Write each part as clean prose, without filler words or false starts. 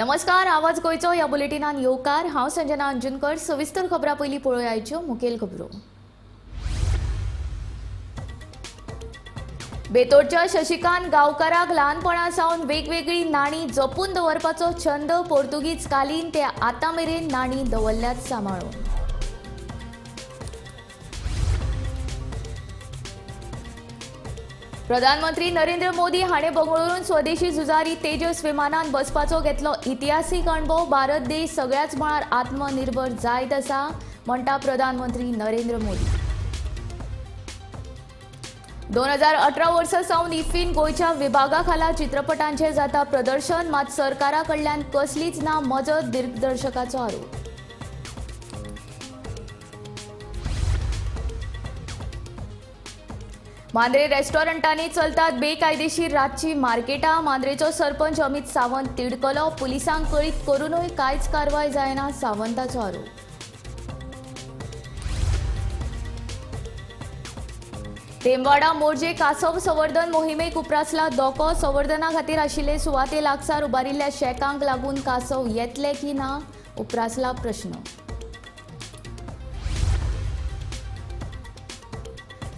नमस्कार, आवाज गोंयचो ह्या बुलेटिनान येवकार. हांव संजना अंजुनकर. सविस्तर खबरां पयलीं पळोवया आयच्यो मुखेल खबरो. बेतोडच्या शशिकांत गांवकाराक ल्हानपणा सावन वेगवेगळी नाणी जपून दवरपाचो छंद. पोर्तुगीज कालीन ते आतां मेरेन नाणी दवरल्यात सांबाळून. प्रधानमंत्री नरेंद्र मोदी हाणे बंगळुरून स्वदेशी झुजारी तेजस विमानान बसपाचो घेतलो इतिहासीक अणभव. भारत देश सगळ्याच मळार आत्मनिर्भर जायत आसा म्हणटा प्रधानमंत्री नरेंद्र मोदी. 2018 वर्सा सावन इफ्फीन गोंयच्या विभागा खाला चित्रपटांचें जाता प्रदर्शन. मात सरकारा कडल्यान कसलीच ना मजत, दिग्दर्शकाचो आरोप. मांद्रे रेस्टॉरंटांनी चलतात बेकायदेशीर रातची मार्केटां. मांद्रेचो सरपंच अमित सावंत तिडकलो. पुलिसांक कळीत करूनय कांयच कारवाय जायना, सावंताचो आरोप. तेमवाडा मोरजे कासव संवर्धन मोहिमेक उप्रासला धोको. संवर्धना खातीर आशिल्ले सुवाते लागसार उबारिल्ल्या शॅकांक लागून कासव येतले की ना, उप्रासला प्रश्न.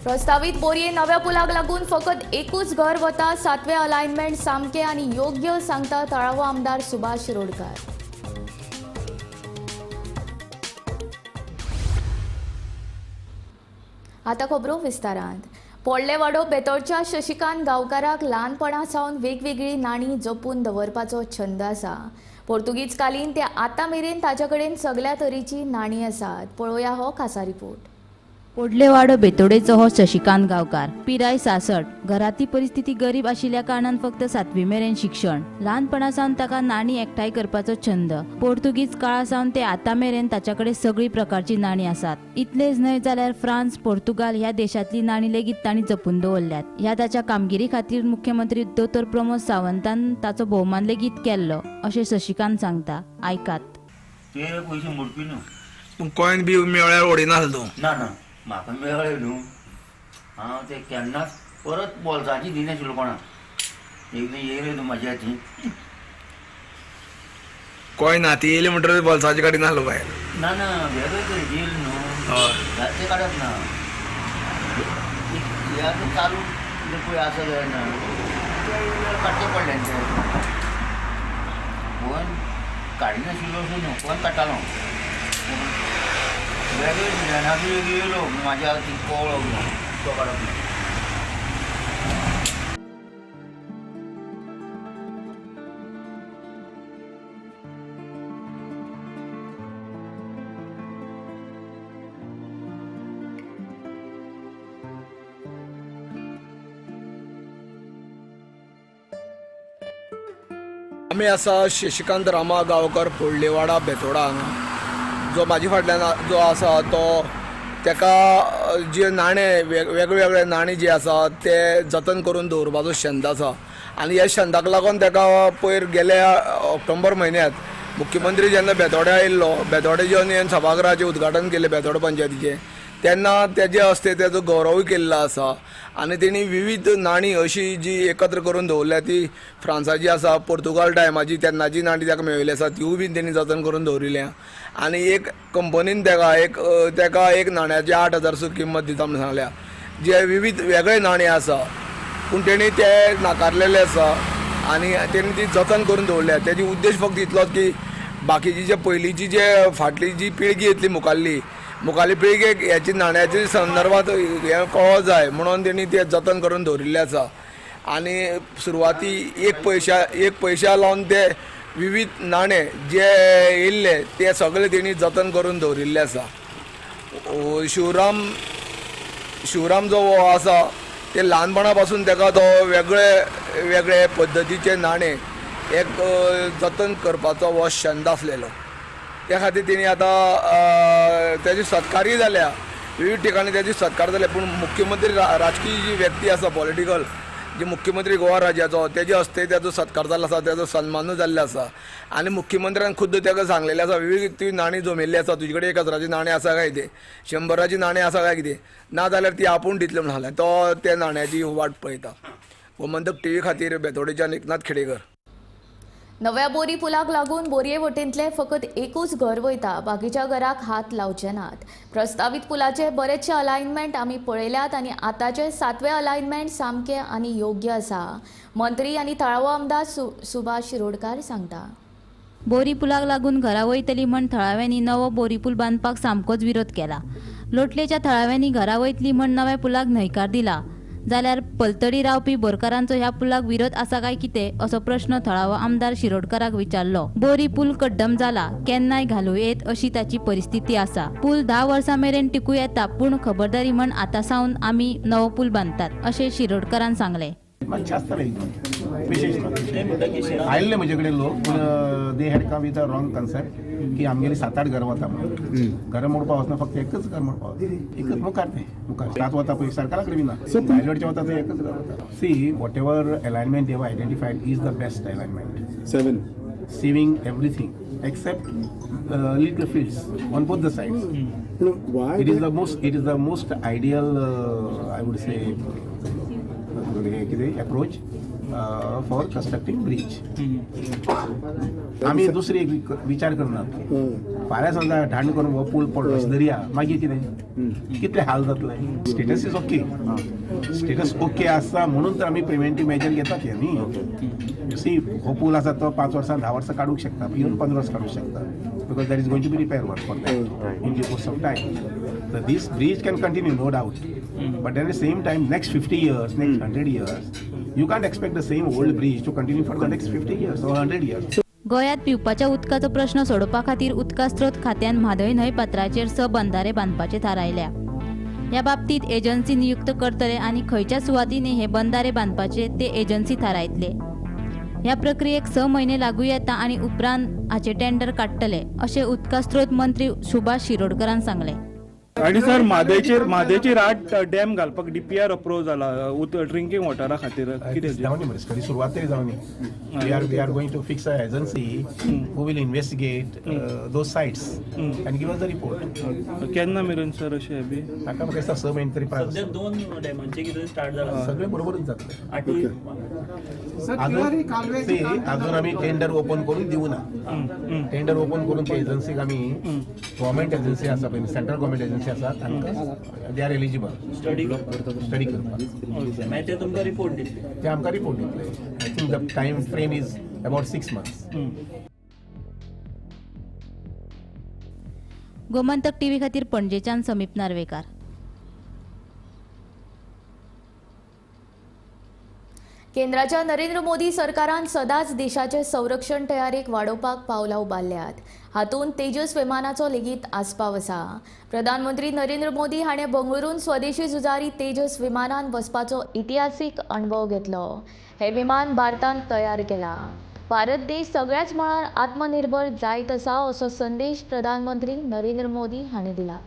प्रस्तावीत बोरये नव्या पुलाक लागून फकत एकूच घर वता. सातवें अलायनमेंट सामकें आनी योग्य, सांगता थळावो आमदार सुभाष शिरोडकार. आतां खबरो विस्तारांत. पोडलेवाडो बेतोडच्या शशिकांत गांवकाराक ल्हानपणा सावन वेगवेगळी नाणी जपून दवरपाचो छंद आसा. पोर्तुगीज कालीन ते आतां मेरेन ताच्या कडेन सगळ्या तरेची नाणी आसात. पळोवया हो खासा रिपोर्ट. पोडलेवाडो बेतोडेचो हो शशिकांत गांवकार. पिराय 66. घरांतली परिस्थिती गरीब आशिल्ल्या कारणान फक्त 7वी मेरेन शिक्षण. ल्हानपणा सावन ताका नाणी एकठांय करपाचो छंद. पोर्तुगीज काळा सावन ते आतां मेरेन ताच्या कडेन सगळी प्रकारची नाणी आसात. इतलेच न्हय जाल्यार फ्रांस, पोर्तुगाल ह्या देशांतली नाणी लेगीत तांणी जपून दवरल्यात. ह्या ताच्या कामगिरी खातीर मुख्यमंत्री दोतोर प्रमोद सावंतान ताचो भोवमान लेगीत केल्लो अशें शशिकांत सांगता. आयकात. ते पयशे मोडपी न्हू. कॉयन बी मेळ्ळ्यार ओडिनासलो तूं? ना ना, म्हाका मेळ्ळे न्हू, हांव ते केन्नाच परत बोल्साची दिनाशिल्लो कोणाक. एकदां येयले न्हू म्हाज्या हाती. कॉयन हाती येयले म्हणटकीर बोल्साची काडिनासलो भायर? ना ना, वेगळे तरेची येयले न्हू. ते काडप ना. हे आतां चालू कितें पळय आसा जाल्यार ना ते काडचे पडले ते. कोण काडिनाशिल्लो असो न्हू, कोण काडटालो वेगळे डिजायनाचो एक येयलो म्हाज्या हाती कवळो तो काडप ना. आमी आसा शशिकांत रामा गांवकर, पोडलेवाडा, बेतोडा हांगा. जो म्हाजे फाटल्यान जो आसा तो तेका जे नाणे वेगळे वेगळे नाणी जे आसा ते जतन करून दवरपाचो छंद आसा आनी ह्या छंदाक लागून तेका पयर गेल्या ऑक्टोबर म्हयन्यांत मुख्यमंत्री जेन्ना बेतोड्या आयिल्लो, बेतोडे जेन्ना सभागृहाचें उद्घाटन केलें बेतोडा पंचायतीचें, तेन्ना तेजे हस्ते तेजो गौरवूय केल्लो आसा. आनी तेणी विविध नाणी अशी जी एकत्र करून दवरल्या ती फ्रांसाची आसा, पोर्तुगाल टायमाची तेन्नाची नाणी ताका मेळिल्ली आसा, तिवूय बीन तेणी जतन करून दवरिल्या. आनी एक कंपनीन तेका एक नाण्याची 8000 सुद्दां किंमत दिता म्हूण सांगल्या, जे विविध वेगळे नाणे आसा. पूण तेणी ते नाकारलेले आसा आनी तेणी ती जतन करून दवरल्या. तेजी उद्देश फक्त इतलोच की बाकीची जे पयलींची जे फाटली जी पिळगी येतली मुखाल्ली मुखाल्ली पिळगेक हेची नाण्याचे संदर्भात हें कळो जाय म्हणून तेणी ते जतन करून दवरिल्लें आसा. आनी सुरवाती एक पयशा लावन ते विविध नाणे जे येयल्ले ते सगळे तेणी जतन करून दवरिल्ले आसा. शिवराम शिवराम जो हो आसा ते ल्हानपणा पासून तेका तो वेगळे वेगळे पद्दतीचे नाणे एक जतन करपाचो हो छंद आसलेलो. त्या खातीर तेणी आतां तेजी सत्कारय जाल्या, विविध ठिकाणी तेजी सत्कार जाले. पूण मुख्यमंत्री राजकीय जी व्यक्ती आसा, पॉलिटिकल जे मुख्यमंत्री गोवा राज्याचो, तेजे हस्ते तेजो सत्कार जाल्लो आसा, तेजो सन्मानूय जाल्लो आसा. आनी मुख्यमंत्र्यान खुद्द तेका सांगलेलें आसा, विविध ती नाणी जमिल्ली आसा, तुजे कडेन 1000ची नाणें आसा काय कितें, 100ची नाणें आसा काय कितें, ना जाल्यार ती आपूण दितले म्हूण सांगलें. तो त्या नाण्याची वाट पळयता. गोमंतक टीव्ही खातीर बेतोडेच्यान एकनाथ खेडेकर. नव्या बोरी पुलाक लागून बोरये वटेंतले फकत एकूच घर वयता, बाकीच्या घराक हात लावचे नात. प्रस्तावीत पुलाचे बरेचशे अलायनमेंट आमी पळयल्यात आनी आतांचे 7वें अलायनमेंट सामकें आनी योग्य आसा, मंत्री आनी थळावो आमदार सुभाष शिरोडकार सांगता. बोरी पुलाक लागून घरा वयतली म्हण थळाव्यांनी नवो बोरी पूल बांदपाक सामकोच विरोध केला. लोटलेच्या थळाव्यांनी घरा वयतली म्हण नव्या पुलाक न्हयकार दिला, जाल्यार पलतडी रावपी बोरकारांचो ह्या पुलाक विरोध आसा काय कितें असो प्रश्न थळावो आमदार शिरोडकाराक विचारलो. बोरी पूल कड्डम जाला, केन्नाय घालूं येत अशी ताची परिस्थिती आसा. पूल 10 वर्सां मेरेन टिकूं येता, पूण खबरदारी म्हण आतां सावन आमी नवो पूल बांदतात अशें शिरोडकारान सांगलें. मातशें आसतलें विशेश आयिल्ले म्हजे कडेन लोक, पूण they had come with a wrong concept की आमगेली 7-8 घरां वता म्हणून. घरां मोडपा वचना, फक्त एकच घर मोडपा वता, एकच मुखार तें मुखार 7 वता पळय, सरकारा कडेन बी ना, आयलॉडचें वता थंय एकच घर वता. See whatever alignment they identified is the best alignment. 7 saving everything except little fields on both the sides. Why? It is the most ideal, I would say, approach for constructing bridge. आमी दुसरी एक विचार करनात. फाल्यां समजा धाड करून हो पूल पडलो दर्या, मागीर कितें कितले हाल जातले. Status is okay, status okay आसा म्हणून तर आमी प्रिवेंटीव मेजर घेतात न्ही. You see हो पूल आसा तो 5 वर्सां 10 वर्सां काडूंक शकता, इवन 15 वर्सां काडूंक शकता, because there is going to be repair work for that in due course of time. So this bridge can continue, no doubt, but at the same time next 50 years, next 100 years, you can't expect the same old bridge to continue for the next 50 years or 100 years. गोंयांत पिवपाच्या उदकाचो प्रश्न सोडोवपा खातीर उदका स्रोत खात्यान म्हादय न्हंय पात्राचेर 6 बंधारे बांदपाचे थारायल्या. ह्या बाबतींत एजन्सी नियुक्त करतले आनी खंयच्या सुवातींनी हे बंधारे बांदपाचे ते एजन्सी थारायतले. ह्या प्रक्रियेक 6 म्हयने लागू येता आनी उपरांत हाचे टेंडर काडटले अशें उदका स्रोत मंत्री सुभाष शिरोडकरान सांगलें. आनी सर म्हादयचेर 8 डॅम घालपाक DPR approve जाला ड्रिंकींग वॉटरा खातीर, कितें जावनी मरे, खरी सुरवात तरी जावनी. We are going to fix a agency who will investigate those sites and give us the report. केन्ना मेरेन सर अशें बी ताका म्हाका दिसता 6 म्हयने तरी पास. 2 डॅमांचे कितें स्टार्ट जाला सगळें बरोबरूच जातलें. अजून आमी टेंडर ओपन करून दिवना. टेंडर ओपन करून ते एजन्सीक आमी गव्हर्मेंट एजन्सी आसा पळय, सेंट्रल गव्हर्मेंट एजन्सी आसा, तांकां they are eligible study करपाक. मागीर ते तुमकां रिपोर्ट दितले, ते आमकां रिपोर्ट दितले. I think the time frame is about 6 months. Gomantak TV खातीर पणजेच्यान समीप नार्वेकार. केंद्राच्या नरेंद्र मोदी सरकारान सदांच देशाचे संरक्षण तयारेक वाडोवपाक पावलां उबारल्यात. हातूंत तेजस विमानाचो लेगीत आस्पाव आसा. प्रधानमंत्री नरेंद्र मोदी हाणें बंगळुरून स्वदेशी झुजारी तेजस विमानान बसपाचो इतिहासीक अणभव घेतलो. हें विमान भारतान तयार केलां. भारत देश सगळ्याच मळार आत्मनिर्भर जायत आसा असो संदेश प्रधानमंत्री नरेंद्र मोदी हाणें दिला.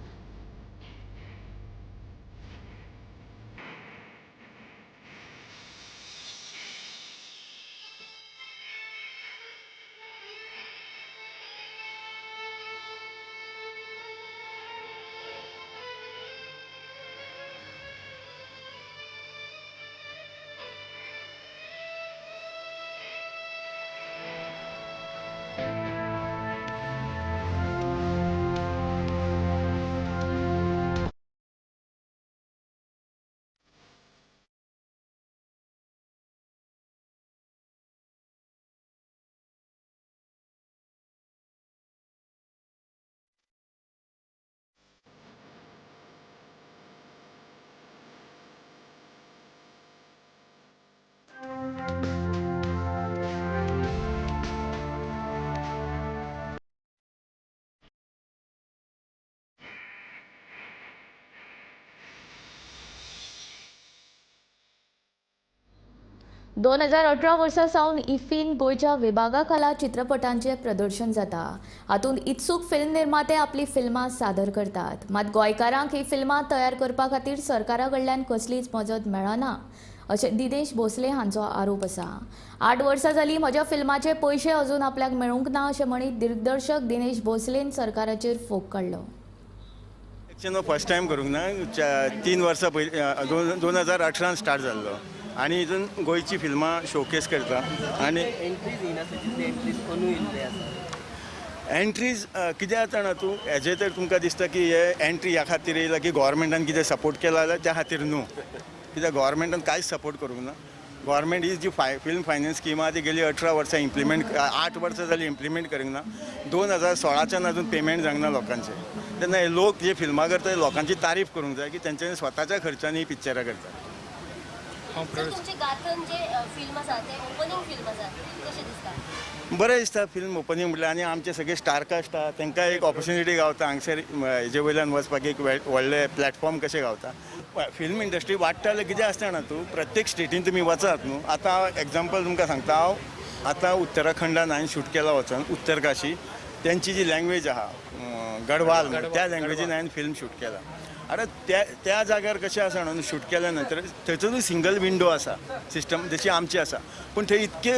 दोन 2018 वर्सा सावन इफ्फीन गोंयच्या विभागा खाला चित्रपटांचें प्रदर्शन जाता. हातूंत इत्सूक फिल्म निर्माते आपली फिल्मां सादर करतात. मात गोंयकारांक ही फिल्मां तयार करपा खातीर सरकारा कडल्यान कसलीच मजत मेळना अशें दिनेश भोसले हांचो आरोप आसा. 8 वर्सां जालीं म्हज्या फिल्माचे पयशे अजून आपल्याक मेळूंक ना अशें म्हणीत दिग्दर्शक दिनेश भोसलेन सरकाराचेर फोग काडलो. फर्स्ट टायम करूंक ना, 3 वर्सां पयलीं 2018 स्टार्ट जाल्लो. आनी हितून गोंयची फिल्मां शोकेस करता. आनी एंट्रीज कितें जाता जाणा तूं हेजें तर तुमकां दिसता की हे एंट्री ह्या खातीर येयला की गोवोरमेंटान कितें सपोर्ट केला जाल्यार त्या खातीर न्हू, कित्याक गोवोरमेंटान कांयच सपोर्ट करूंक ना. गोवोरमेंट ही जी फिल्म फायनान्स स्कीम आहा ती गेली 18 वर्सां इम्प्लिमेंट, 8 वर्सां जाली इम्प्लिमेंट करूंक ना. 2016च्यान अजून पेमेंट जावंक ना लोकांचें. तेन्ना हे लोक जे फिल्मां करता लोकांची तारीफ करूंक जाय की तेंच्यांनी स्वताच्या खर्चांनी ही पिक्चरां करतात. बरें दिसता फिल्म ओपनींग म्हटल्यार, आनी आमचे सगळे स्टार कास्ट आहा तांकां एक ऑपॉर्च्युनिटी गावता हांगसर हेजे वयल्यान वचपाक, एक व्हडलें प्लॅटफॉर्म कशें गावता. फिल्म इंडस्ट्री वाडटा जाल्यार कितें आसता जाणा तूं, प्रत्येक स्टेटीन तुमी वचात न्हू. आतां एग्जाम्पल तुमकां सांगता हांव, आतां उत्तराखंडान हांवें शूट केला वचोन उत्तरकाशी, तेंची जी लँग्वेज आहा गढवाल, त्या लँग्वेजीन हांवें फिल्म शूट केला. आतां त्या त्या जाग्यार कशें आसा म्हणून शूट केल्या नंतर थंयसरूय सिंगल विंडो आसा सिस्टम जशी आमची आसा, पूण थंय इतके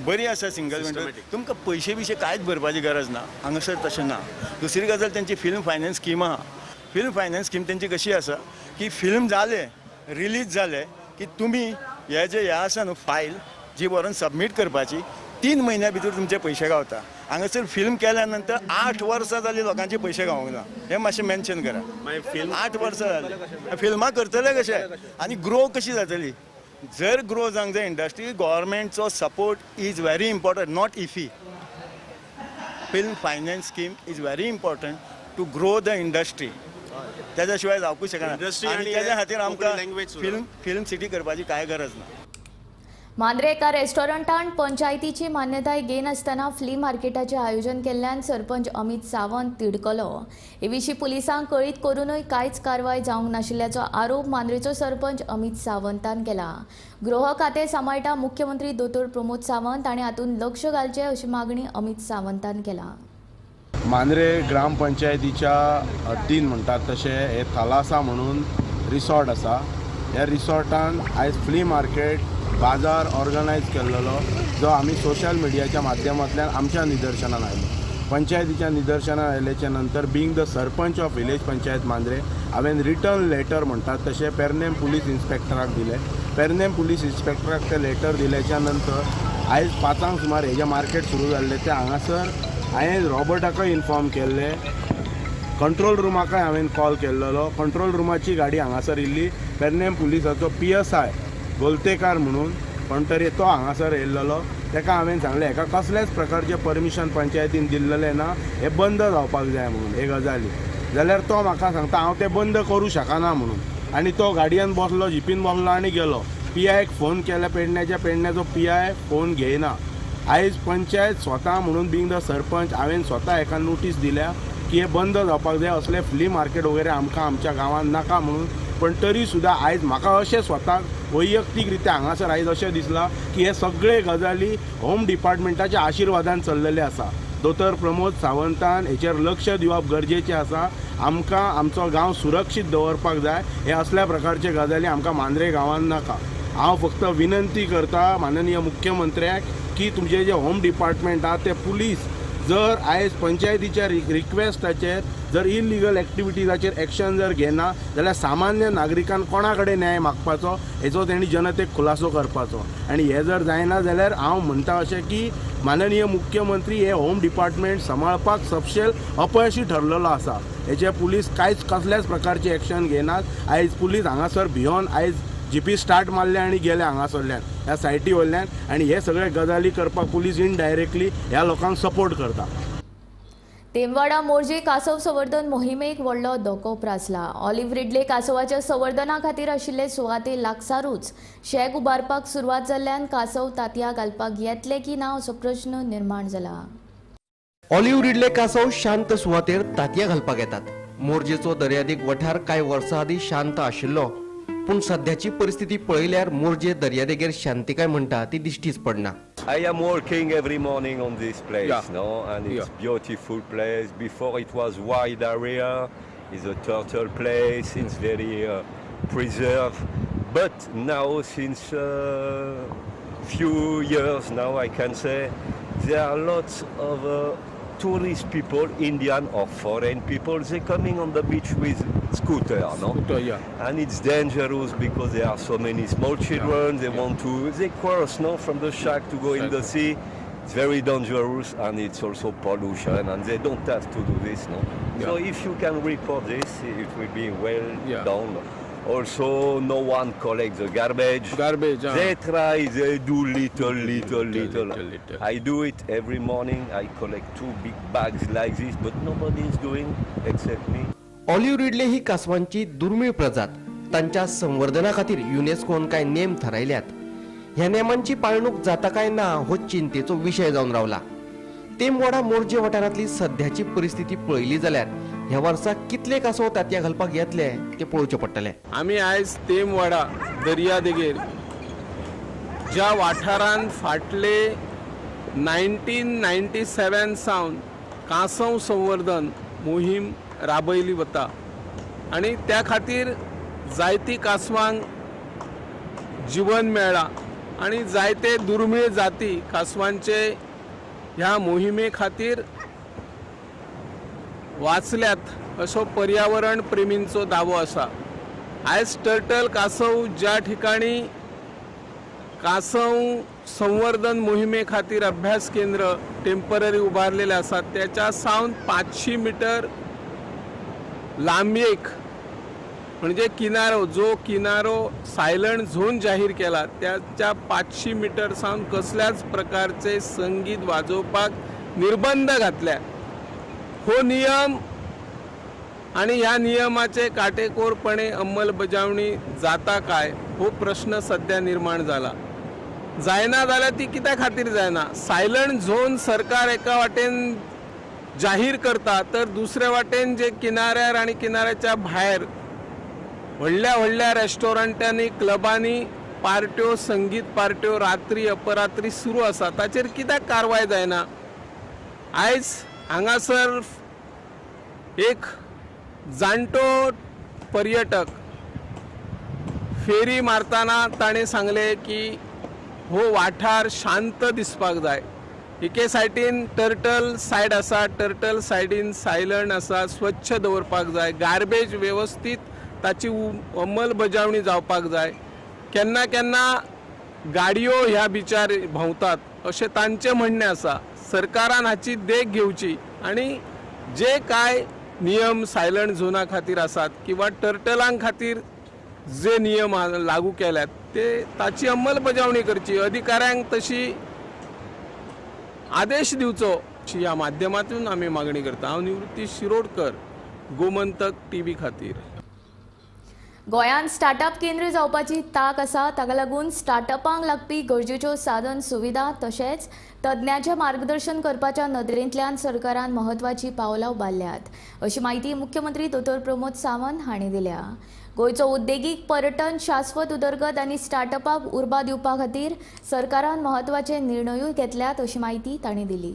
बरी आसा सिंगल विंडो, तुमकां पयशे बिशे कांयच भरपाची गरज ना. हांगासर तशें ना. दुसरी गजाल तेंची फिल्म फायनान्स स्कीम आहा. फिल्म फायनान्स स्कीम तेंची कशी आसा की फिल्म जालें, रिलीज जालें की तुमी हे जे हे आसा न्हू फायल जी व्हरून सबमीट करपाची, 3 म्हयन्या भितर तुमचे पयशे गावता. हांगासर फिल्म केल्या नंतर 8 वर्सां जालीं लोकांचे पयशे गावूंक ना, हें मातशें मेन्शन करा. 8 वर्सां जालीं फिल्मां करतले कशे आनी ग्रो कशी जातली? जर ग्रो जावंक जाय industry, गोवोरमेंटचो support is very important, not IFFI. Film finance scheme is very important to grow the industry. तेज्या शिवाय जावकूच शकना. आनी तेज्या खातीर आमकां फिल्म सिटी करपाची कांय गरज ना. मांद्रे एका रेस्टॉरंटान पंचायतीची मान्यताय घेनासतना फ्ली मार्केटाचें आयोजन केल्ल्यान सरपंच अमित सावंत तिडकलो. हे विशीं पुलिसांक कळीत करूनय कांयच कारवाय जावंक नाशिल्ल्याचो आरोप मांद्रेचो सरपंच अमित सावंतान केला. गृह खातें सांबाळटा मुख्यमंत्री दोतोर प्रमोद सावंत हाणें हातूंत लक्ष घालचें अशी मागणी अमित सावंतान केला. मांद्रे ग्रामपंचायतीच्या हद्दीन म्हणटात तशें हे थालासा म्हणून रिसॉर्ट आसा. ह्या रिसॉर्टान आयज फ्ली मार्केट बाजार ऑर्गनायज केल्लो, जो आमी सोशल मिडियाच्या माध्यमांतल्यान आमच्या निदर्शनान आयलो. पंचायतीच्या निदर्शनान आयल्याच्या नंतर being the sarpanch of village panchayat Mandrem हांवें रिटर्न लेटर म्हणटात तशें पेरनेम पुलीस इन्स्पेक्टराक दिलें. पेरनेम पुलीस इन्स्पेक्टराक तें लेटर दिल्याच्या नंतर आयज 5 सुमार हेजें मार्केट सुरू जाल्लें तें हांगासर हांवें रॉबर्टाकय इन्फॉर्म केल्लें, कंट्रोल रुमाकय हांवें कॉल केल्लो. कंट्रोल रुमाची गाडी हांगासर येयल्ली. पेरनेम पुलिसाचो PSI Goltekar म्हणून कोण तरी तो हांगासर येयल्लो. ताका हांवें सांगलें हेका कसल्याच प्रकारचें परमिशन पंचायतीन दिल्लें ना, हें बंद जावपाक जाय म्हणून हे गजाली. जाल्यार तो म्हाका सांगता हांव तें बंद करूं शकना म्हणून, आनी तो गाडयेन बसलो, जिपीन बसलो आनी गेलो. PIक फोन केला पेडण्याच्या, पेडण्याचो PI phone घेयना. आयज पंचायत स्वता म्हणून बींग the sarpanch हांवें स्वता हेका नोटीस दिल्या की हें बंद जावपाक जाय, असले फ्ली मार्केट वगैरे आमकां आमच्या गांवांत नाका म्हणून. पण तरी सुद्दां आयज म्हाका अशें स्वताक वैयक्तीक रित्या हांगासर आयज अशें दिसलां की हे सगळे गजाली होम डिपार्टमेंटाच्या आशिर्वादान चल्लेले आसा. दोतोर प्रमोद सावंतान हेचेर लक्ष दिवप गरजेचें आसा. आमकां आमचो गांव सुरक्षीत दवरपाक जाय. हे असल्या प्रकारचे गजाली आमकां मांद्रे गांवांत नाका. हांव फक्त विनंती करता माननीय मुख्यमंत्र्याक की तुमचे जे होम डिपार्टमेंट आहा ते पुलीस जर आयज पंचायतीच्या रिक्वेस्टाचेर जर इलिगल एक्टिविटीजाचेर एक्शन जर घेना जाल्यार सामान्य नागरिकान कोणा कडेन न्याय मागपाचो हेचो तेणी जनतेक खुलासो करपाचो. आनी हें जर जायना जाल्यार हांव म्हणटा अशें की माननीय मुख्यमंत्री हे होम डिपार्टमेंट सांबाळपाक सपशेल अपयशी ठरलेलो आसा. हेचे पुलीस कांयच कसल्याच प्रकारचे एक्शन घेनात. आयज पुलीस हांगासर भियोन आयज जीपी स्टार्ट मारले आनी गेले हांगासरल्यान ह्या सायटी वयल्यान, आनी हे सगळे गजाली करपाक पुलीस इनडायरेक्टली ह्या लोकांक सपोर्ट करता. तेमवाडा मोरजे कासव संवर्धन मोहिमेक व्हडलो धोको प्रासला. ऑलिव्ह रिडले कासवाच्या संवर्धना खातीर आशिल्ले सुवाते लागसारूच शॅक उबारपाक सुरवात जाल्ल्यान कासव तांतयां घालपाक येतले की ना असो प्रश्न निर्माण जाला. ऑलिव्ह रिडले कासव शांत सुवातेर तांतयां घालपाक येतात. मोरजेचो दर्यादेग वठार कांय वर्सां आदीं शांत आशिल्लो, पूण सद्याची परिस्थिती पळयल्यार मोरजे दर्यादेगेर शांतिकाय म्हणटा ती दिश्टीच पडना. I am walking every morning on this place, no? And it's beautiful place. Before it was wide area, it's a turtle place, it's very preserved. But now, since few years now, I can say, there are lots of tourist people, Indian or foreign people, they coming on the beach with scooter, no? Scooter, yeah. And it's dangerous because there are so many small children. They want to, they cross, no, from the shack to go in the sea. It's very dangerous, and it's also pollution, and they don't have to do this, no? Yeah. So if you can report this, it will be well Yeah. done. Also, no one collects the garbage. Garbage, They try, they do little, little, little, little. I do it every morning. I collect 2 big bags like this, but nobody is doing except me. Olive ridley ही कासवांची दुर्मीळ प्रजात. तांच्या संवर्धना खातीर युनेस्कोन कांय नेम थारायल्यात. ह्या नेमांची पाळणूक जाता काय ना हो चिंतेचो विशय जावन रावला. तेमवाडा मोरजे वाठारांतली सध्याची परिस्थिती पळयली जाल्यार ह्या वर्सा कितले कासव तांतयां घालपाक येतले ते पळोवचें पडटलें. आमी आयज तेमवाडा दर्यादेगेर ज्या वाठारांत फाटले 1997 सावन कांसव संवर्धन मोहीम राबयली वता आनी त्या खातीर जायती कांसवांक जिवन मेळ्ळां आनी जायते दुर्मीळ जाती कांसवांचे ह्या मोहिमे खातीर वाचल्यात असो पर्यावरण प्रेमींचो दावो आसा. आयज टर्टल कांसव ज्या ठिकाणी कांसव संवर्धन मोहिमे खातीर अभ्यास केंद्र टेंपररी उबारलेलें आसा त्याच्या सावन 500 मिटर लांबयेक म्हणजे किनारो, जो किनारो सायलंट झोन जाहीर केला त्याच्या 500 मिटर सावन कसल्याच प्रकारचे संगीत वाजोवपाक निर्बंध घातल्या. हो नियम आणि ह्या नियमाचे काटेकोरपणे अंमलबजावणी जाता काय हो प्रश्न सध्या निर्माण जाला. जायना जाल्यार ती कित्या खातीर जायना? सायलंट झोन सरकार एका वाटेन जाहीर करता तर दुसऱ्या वाटेन जे किनाऱ्यार आनी किनाऱ्याच्या भायर व्हडल्या व्हडल्या रेस्टॉरंटांनी, क्लबांनी पार्ट्यो, संगीत पार्ट्यो रात्री अपरात्री सुरू आसा ताचेर कित्याक कारवाय जायना? आयज हांगासर एक जाणटो पर्यटक फेरी मारतना ताणें सांगलें की हो वाठार शांत दिसपाक जाय. एके सायडीन टर्टल सायड आसा, टर्टल सायडीन सायलंट आसा, स्वच्छ दवरपाक जाय, गार्बेज वेवस्थीत ताची अंमलबजावणी जावपाक जाय. केन्ना केन्ना गाडयो ह्या बिचार भोंवतात अशें तांचें म्हणणें आसा. सरकारान हाची देख घेवची आनी जे कांय नियम सायलंट झोना खातीर आसात किंवा टर्टलां खातीर जे नियम लागू केल्यात ते ताची अंमलबजावणी करची, अधिकाऱ्यांक तशी आदेश दिवचो अशी ह्या माध्यमांतून आमी मागणी करता. हांव निवृत्ती शिरोडकर, गोमंतक टीव्ही खातीर. गोंयांत स्टार्टअप केंद्र जावपाची तांक आसा, ताका लागून स्टार्टअपांक लागपी गरजेच्यो साधन सुविधा तशेंच तज्ञांचें मार्गदर्शन करपाच्या नदरेंतल्यान सरकारान म्हत्वाचीं पावलां उबारल्यात अशी म्हायती मुख्यमंत्री दोतोर प्रमोद सावंत हांणी दिल्या. गोंयचो उद्देगीक पर्यटन शाश्वत उदरगत आनी स्टार्टअपाक उर्बा दिवपा खातीर सरकारान म्हत्वाचे निर्णयूय घेतल्यात अशी म्हायती तांणी दिली.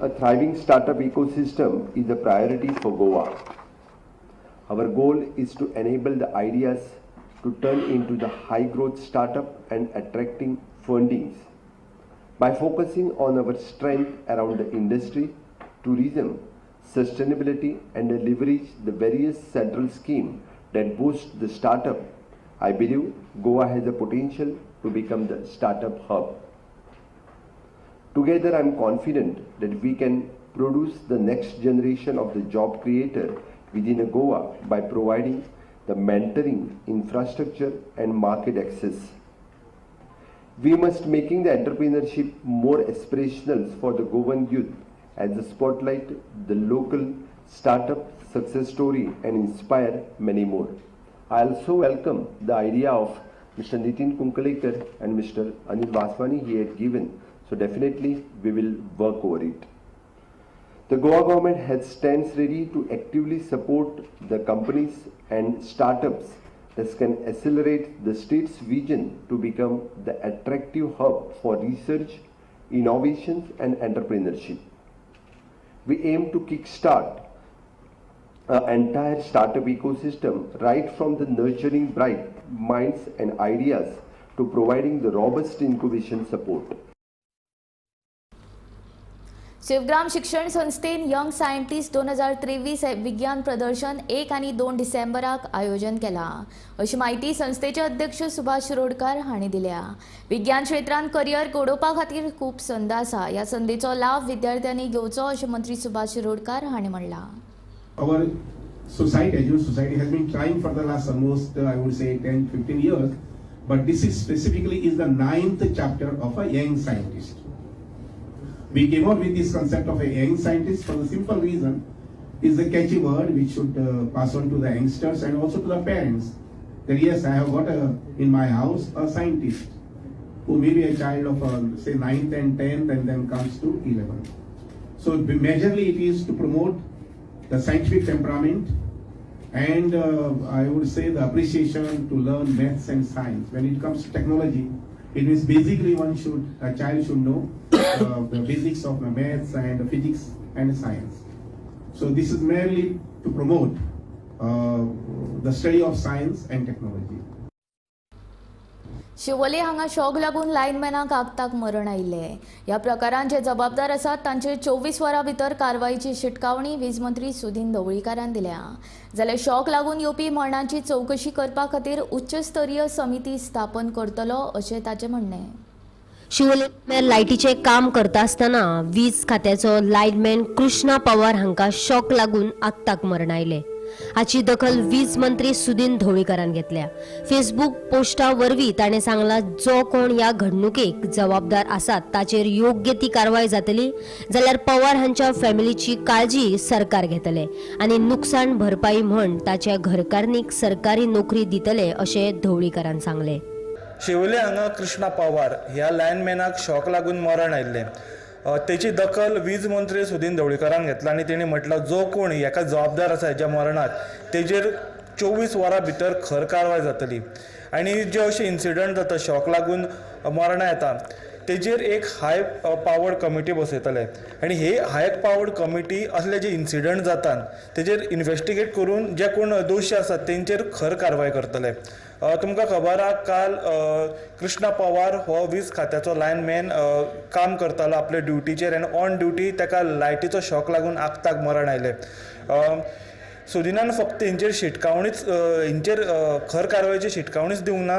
A thriving startup ecosystem is a priority for Goa. Our goal is to enable the ideas to turn into the high growth startup and attracting fundings. By focusing on our strength around the industry, tourism, sustainability and leverage the various central schemes that boost the startup, I believe Goa has the potential to become the startup hub. Together, I am confident that we can produce the next generation of the job creator within Goa by providing the mentoring, infrastructure and market access. We must making the entrepreneurship more aspirational for the Goan youth as the spotlight the local startup success story and inspire many more. I also welcome the idea of Mr. Nitin Kunkalekar and Mr. Anil Vaswani he had given, so definitely we will work over it. The Goa government has stands ready to actively support the companies and startups that can accelerate the state's vision to become the attractive hub for research, innovations and entrepreneurship. We aim to kickstart an entire startup ecosystem right from the nurturing bright minds and ideas to providing the robust incubation support. Shivgram शिक्षण संस्थेन young scientist 2023 विज्ञान प्रदर्शन 1 आनी 2 डिसेंबराक आयोजन केला अशी माहिती संस्थेचे अध्यक्ष सुभाष शिरोडकर हांणी दिल्या. विज्ञान क्षेत्रांत करियर घडोवपा खातीर खूब संद आसा. ह्या संदीचो लाव विद्यार्थ्यांनी घेवचो अशें मंत्री सुभाष शिरोडकर हांणी म्हणलां. Our society, Jewish society, has been trying for the last almost, I would say, 10-15 years, but this is specifically is the 9th chapter of a young scientist. We came out with this concept of a young scientist for the simple reason is a catchy word which should pass on to the youngsters and also to the parents that yes, I have got in my house a scientist who may be a child of say 9th and 10th and then comes to 11th. So majorly it is to promote the scientific temperament and I would say the appreciation to learn maths and science. When it comes to technology, it is basically a child should know the basics of the maths and physics and science. So this is merely to promote the study of science and technology. Siolim हांगा shock लागून लायनमॅनाक आगताक मरण आयिल्लें. ह्या प्रकारान जे जबाबदार आसात तांचेर 24 वरां भितर कारवायची शिटकावणी वीज मंत्री सुदिन ढवळीकारान दिल्या. जाल्यार शॉक लागून येवपी मरणांची चवकशी करपा खातीर उच्चस्तरीय समिती स्थापन करतलो अशें ताचें म्हणणें. शिवोले लायटीचें काम करता आसतना वीज खात्याचो लायनमॅन कृष्णा पवार हांकां शॉक लागून आगताक मरण आयलें. हाची दखल वीज मंत्री सुदिन ढवळीकारान घेतल्या. फेसबूक पोस्टा वरवीं ताणें सांगलां, जो कोण ह्या घडणुकेक जबाबदार आसात ताचेर योग्य ती कारवाय जातली, जाल्यार पवार हांच्या फॅमिलीची काळजी सरकार घेतले आनी नुकसान भरपाई म्हण ताच्या घरकान्नीक सरकारी नोकरी दितले अशें ढवळीकारान सांगलें. शिवोले हांगा कृष्णा पवार ह्या लायनमॅनाक शॉक लागून मरण आयिल्लें. तेची दखल वीज मंत्री सुदिन ढवळीकारान घेतला आनी तेणी म्हटलां जो कोण हेका जबाबदार आसा हेच्या मरणाक तेजेर 24 वरां भितर खर कारवाय जातली. आनी जे अशे इन्सिडंट जाता शॉक लागून मरणां येता तेजेर एक हाय पावर्ड कमिटी बसयतले आनी ही हाय पावर्ड कमिटी असले जे इन्सिडंट जातात तेजेर इन्वेस्टिगेट करून जे कोण दोशी आसात तेंचेर खर कारवाय करतले. तुमकां खबर आहा काल कृष्णा पवार हो वीज खात्याचो लायनमॅन काम करतालो आपले ड्युटीचेर आनी ऑन ड्युटी ताका लायटीचो शॉक लागून आगताक मरण आयलें. सुदिनान फक्त हेंचेर शिटकावणीच हेंचेर खर कारवायची शिटकावणीच दिवंक ना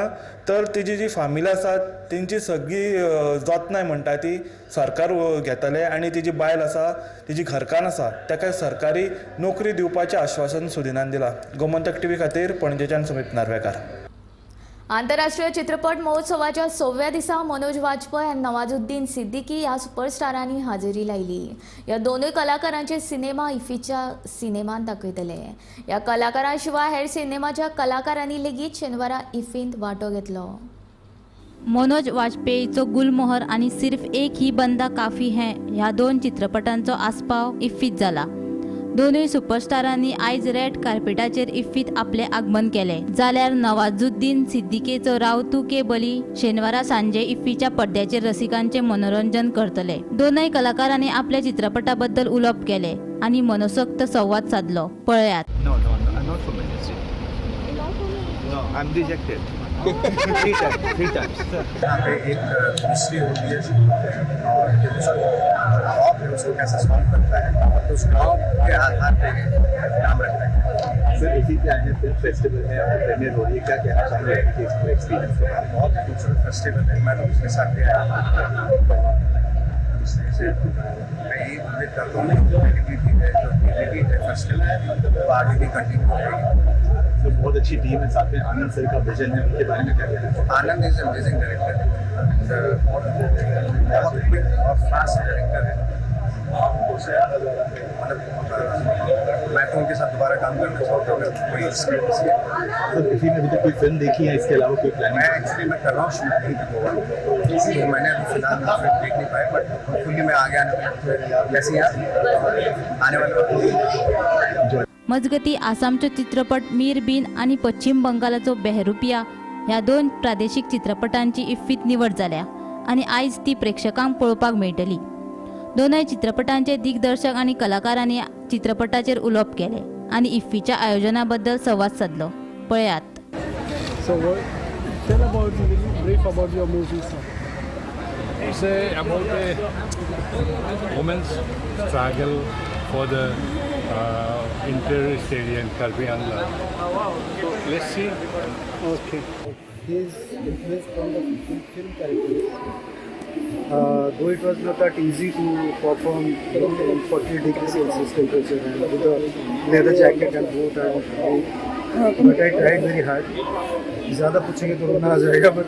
तर तेजी जी फामील आसा तेंची सगळी जतनाय म्हणटा ती सरकार घेतले आनी तेजी बायल आसा तेजी घरकान्न आसा ताका सरकारी नोकरी दिवपाचें आश्वासन सुदिनान दिलां. गोमंतक टीव्ही खातीर पणजेच्यान सुमित नार्वेकार. आंतरराष्ट्रीय चित्रपट महोत्सवाच्या 6व्या दिसा मनोज वाजपेयी आनी नवाजुद्दीन सिद्दीकी ह्या सुपरस्टारांनी हाजेरी लायली. ह्या दोनूय कलाकारांचे सिनेमा इफ्फीच्या सिनेमांत दाखयतले. ह्या कलाकारां शिवाय हेर सिनेमाच्या कलाकारांनी लेगीत शेनवारा इफ्फींत वांटो घेतलो. मनोज वाजपेयीचो गुलमोहर आनी सिर्फ एक ही बंदा काफी है ह्या 2 चित्रपटांचो आस्पाव इफ्फींत जाला. दोनूय सुपरस्टारांनी आयज रेड कार्पेटाचेर इफ्फींत आपलें आगमन केलें. जाल्यार नवाजुद्दीन सिद्दीकीचो रावतू के बली शेनवारा सांजे इफ्फीच्या पड्ड्याचेर रसिकांचें मनोरंजन करतले. दोनूय कलाकारांनी आपल्या चित्रपटा बद्दल उलोवप केलें आनी मनसोक्त संवाद सादलो. पळयात. No, no, I'm not from industry. No, I'm rejected. Three times. यहाँ पे एक मिस्ट्री होती है और लॉ है उसको कैसे सॉल्व करता है तो उस लॉ के आधार पे नाम रखता है. सर इसी क्या है, फिल्म फेस्टिवल है और प्रीमियर हो रही है, क्या कहना चाहेंगे एक्सपीरियंस के बारे में? बहुत खूबसूरत फेस्टिवल है, मैं तो पिछले साल भी आया हूँ. मैं ये उम्मीद करता हूँ जो क्रिएटिविटी है, जो क्रिएटिविटी है फेस्टिवल वो आगे भी कंटिन्यू रहेगी. तो बहुत अच्छी टीम है, साथ में आनंद सर का विजन है, उनके बारे में क्या कहना है? आनंद is amazing director, बहुत क्विक और फास्ट डायरेक्टर है. मतलब मैं तो उनके साथ दोबारा काम करना चाहता हूँ अगर कोई स्क्रिप्ट. सर इसी में अभी तक कोई फिल्म देखी है, इसके अलावा कोई प्लान? मैं एक्चुअली मैं कर रहा हूँ शूट नहीं गोवा, तो मैंने अभी फिलहाल फिल्म देख नहीं पाया, बट होपफुली मैं आगे आने वाले जैसे आने वाले. मजगती आसामचो चित्रपट मीर बिन आनी पश्चिम बंगालाचो बेहरूपिया ह्या 2 प्रादेशीक चित्रपटांची इफ्फींत निवड जाल्या आनी आयज ती प्रेक्षकांक पळोवपाक मेळटली. दोनूय चित्रपटांचे दिग्दर्शक आनी कलाकारांनी चित्रपटाचेर उलोवप केलें आनी इफ्फीच्या आयोजना बद्दल संवाद सादलो. पळयात. So, tell about, brief about your movie, sir. It's about a women's struggle for the interest area in Karbi Anglong. So let's see. Okay. He is influenced from the film characters. Though it was not that easy to perform in 40 degrees Celsius temperature and with a leather jacket and boot and but I tried very hard. ज़्यादा पूछेंगे तो रोना आ जाएगा, but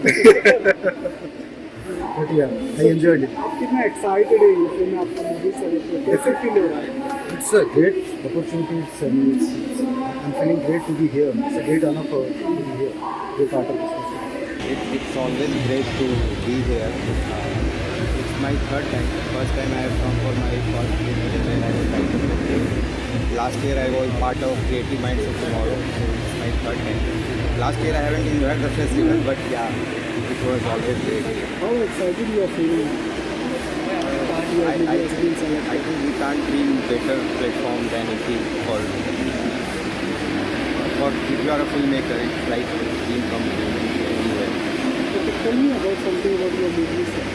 yeah, I enjoyed it. आप कितना excited है ये film, आपका movie select कैसे फील हो रहा है? It's a great opportunity. It's, I mean, it's, I'm feeling great to be here. It's a great honor for to be here, be part of this festival. It's always great to be here. It's my third time. First time I have come for my first film when I was writer 15. Last year I was part of Creative Minds of Tomorrow, so it's my third time. Last year I haven't enjoyed the festival, but yeah, it was always great. How excited you are feeling? Your movie has been selected. I think we can't dream better platform than it is for if you are a filmmaker, it's like a dream come true anywhere. Okay, tell me about something about your movie, sir.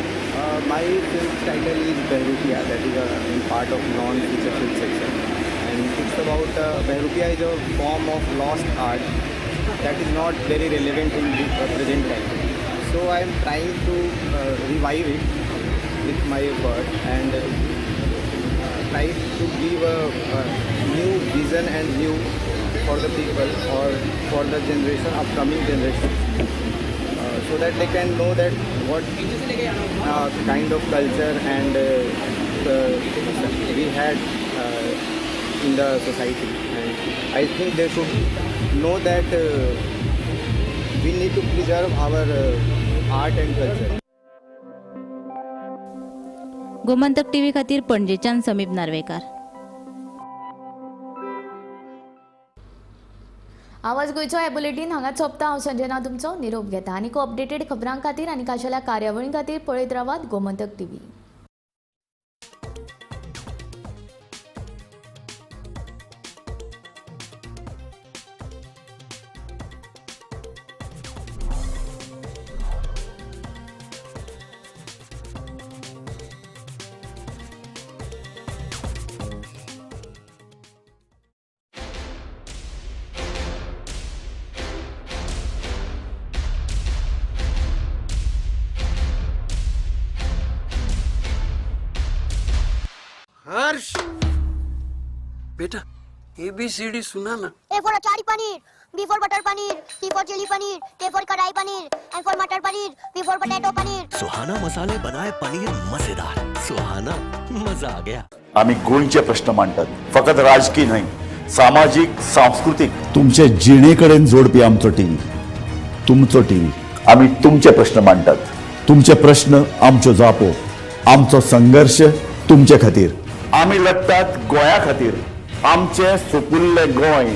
My film title is Behrupia, that is in part of non-feature film section, and it's about Behrupia is a form of lost art that is not very relevant in the present time. So I am trying to revive it with my effort and try to give a new vision and view for the people or for the generation, upcoming generation, so that they can know that what kind of culture and we had in the society. And I think they should know that we need to preserve our art and culture. Gomantak TV खातीर पणजेच्यान समीप नार्वेकार. आवाज गोंयचो हे bulletin हांगाच सोंपता. हांव संजना तुमचो निरोप घेता. आनीक अपडेटेड खबरां खातीर आनी खाशेल्या कार्यावळीं खातीर पळयत रावात गोमंतक टीव्ही. हर्ष बेटा ABCD सुना ना. A for achari paneer, B for butter paneer, C for chilli paneer, K for kadai paneer, M for matar paneer, P for potato paneer. Suhana मसाले बनाए पनीर मजेदार. सुहाना मजा आ गया. आम्ही गोंयचे प्रश्न मांडतात, फकत राजकीय न्हय, सामाजीक, सांस्कृतीक. तुमचे जिणेकडेन जोडपी आमचो टीव्ही, तुमचो टीव्ही. आम्ही तुमचे प्रश्न मांडतात, तुमचे प्रश्न आमच्यो जापो, आमचो संघर्ष तुमचे खातीर. आमी लढतात गोंया खातीर, आमचे सुपुल्ले गोंय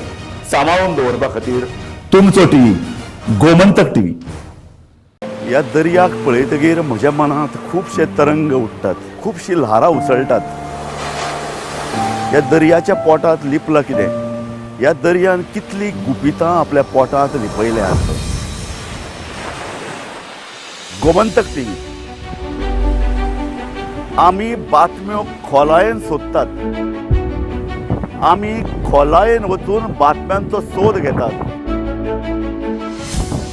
सांबाळून दवरपा खातीर. तुमचो टीव्ही, गोमंतक टीव्ही. ह्या दर्याक पळयतगीर म्हज्या मनांत खुबशे तरंग उठ्ठात, खुबशी ल्हारां उसळटात. ह्या दर्याच्या पोटांत लिपलां कितें? ह्या दर्यान कितलीं गुपितां आपल्या पोटांत लिपयल्यांत. गोमंतक टीव्ही. आमी बातम्यो खोलायेन सोदतात, आमी खोलायेन वचून बातम्यांचो सोद घेतात,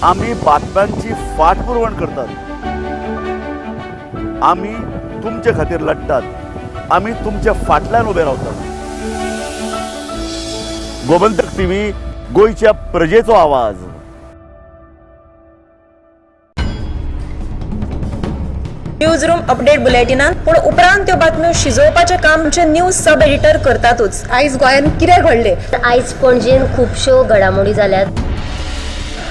आमी बातम्यांची फाटपुरवण करतात, आमी तुमचे खातीर लढतात, आमी तुमच्या फाटल्यान उबे रावतात. गोमंतक टीव्ही, गोंयच्या प्रजेचो आवाज. न्यूज रूम अपडेट बुलेटिनान पूण उपरांत त्यो बातम्यो शिजोवपाचें काम आमचे न्यूज सब एडिटर करतातूच. आयज गोंयांत कितें घडलें? आयज पणजेन खुबश्यो घडामोडी जाल्यात.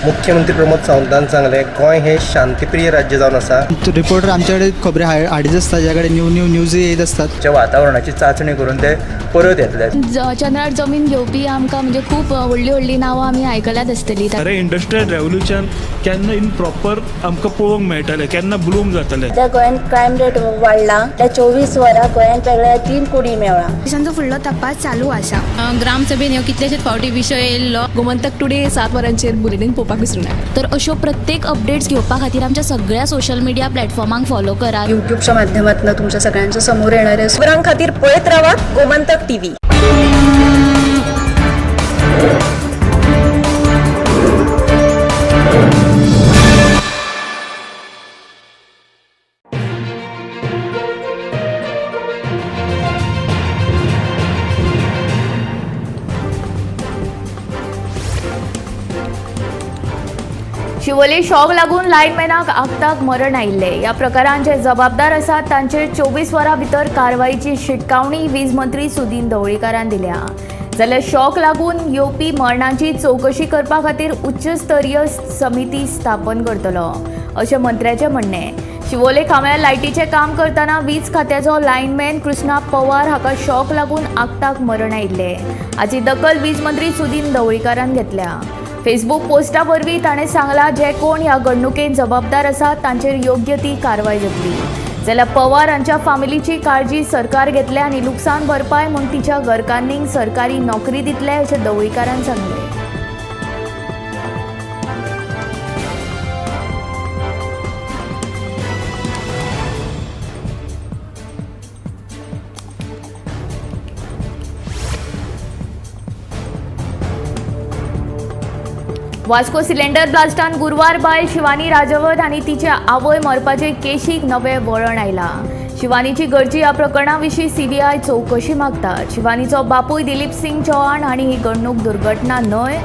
मुख्यमंत्री प्रमोद सावंतान सांगलें, गोंय हें शांतीप्रिय राज्य जावन आसा. रिपोर्टर आमचे कडेन खबरी हाडीत आसता, ज्या कडेन न्यू न्यू न्यूज येत आसतात. वातावरणाची चांचणी करून ते परत येतले. चंद्रार जमीन घेवपी आमकां म्हणजे खूब व्हडली व्हडली नांवां आमी आयकल्यात आसतली. खरें इंडस्ट्रियल रेवोल्युशन केन्ना इन प्रॉपर आमकां पळोवंक मेळटलें, केन्ना ब्लूम जातलें. सध्या गोंयांत क्रायम रेट वाडला, त्या 24 वरां गोंयांत वेगळ्या 3 कोडी मेळ्ळा. पोलिसांचो फुडलो तपास चालू आसा. ग्रामसभेन ह्यो कितलेशेच फावटी विशय येयल्लो. गोमंतक टुडे 7 वरांचेर बुलेटीन पळोवपाक. पळोवपाक विसरूं नाका. तर अश्यो प्रत्येक अपडेट्स घेवपा खातीर आमच्या सगळ्या सोशल मिडिया प्लॅटफॉर्मांक फॉलो करात. युट्यूबच्या माध्यमातून तुमच्या सगळ्यांच्या समोर येणार आहे. खबरां खातीर पळयत रावात गोमंतक टीव्ही. शिवोली शॉक लागून लायनमॅनाक आगताक मरण आयिल्लें. ह्या प्रकारान जे जबाबदार आसात तांचेर 24 वरां भितर कारवायची शिटकावणी वीज मंत्री सुदीन ढवळीकारान दिल्या. जाल्यार शॉक लागून येवपी मरणाची चवकशी करपा खातीर उच्चस्तरीय समिती स्थापन करतलो अशें मंत्र्याचें म्हणणें. शिवोले खांब्यार लायटीचें काम करतना वीज खात्याचो लायनमॅन कृष्णा पवार हाका शॉक लागून आगताक मरण आयिल्लें. हाची दखल वीज मंत्री सुदीन ढवळीकारान घेतल्या. फेसबूक पोस्टा वरवीं ताणें सांगलां, जे कोण ह्या घडणुकेन जबाबदार आसात तांचेर योग्य ती कारवाय जातली. जाल्यार पवार हांच्या फामिलीची काळजी सरकार घेतले आनी लुकसाण भरपाय म्हूण तिच्या घरकान्नींक सरकारी नोकरी दितले अशें ढवळीकारान सांगलें. वास्को सिलेंडर ब्लास्टान गुरवार बायल शिवानी राजवत आनी तिच्या आवय मरपाचे केशीक नवें वळण आयलां. शिवानीची घरची ह्या प्रकरणा विशीं सीबीआय चवकशी मागता. शिवानीचो बापूय दिलीप सिंग चौहान हांणी ही घडणूक दुर्घटना न्हय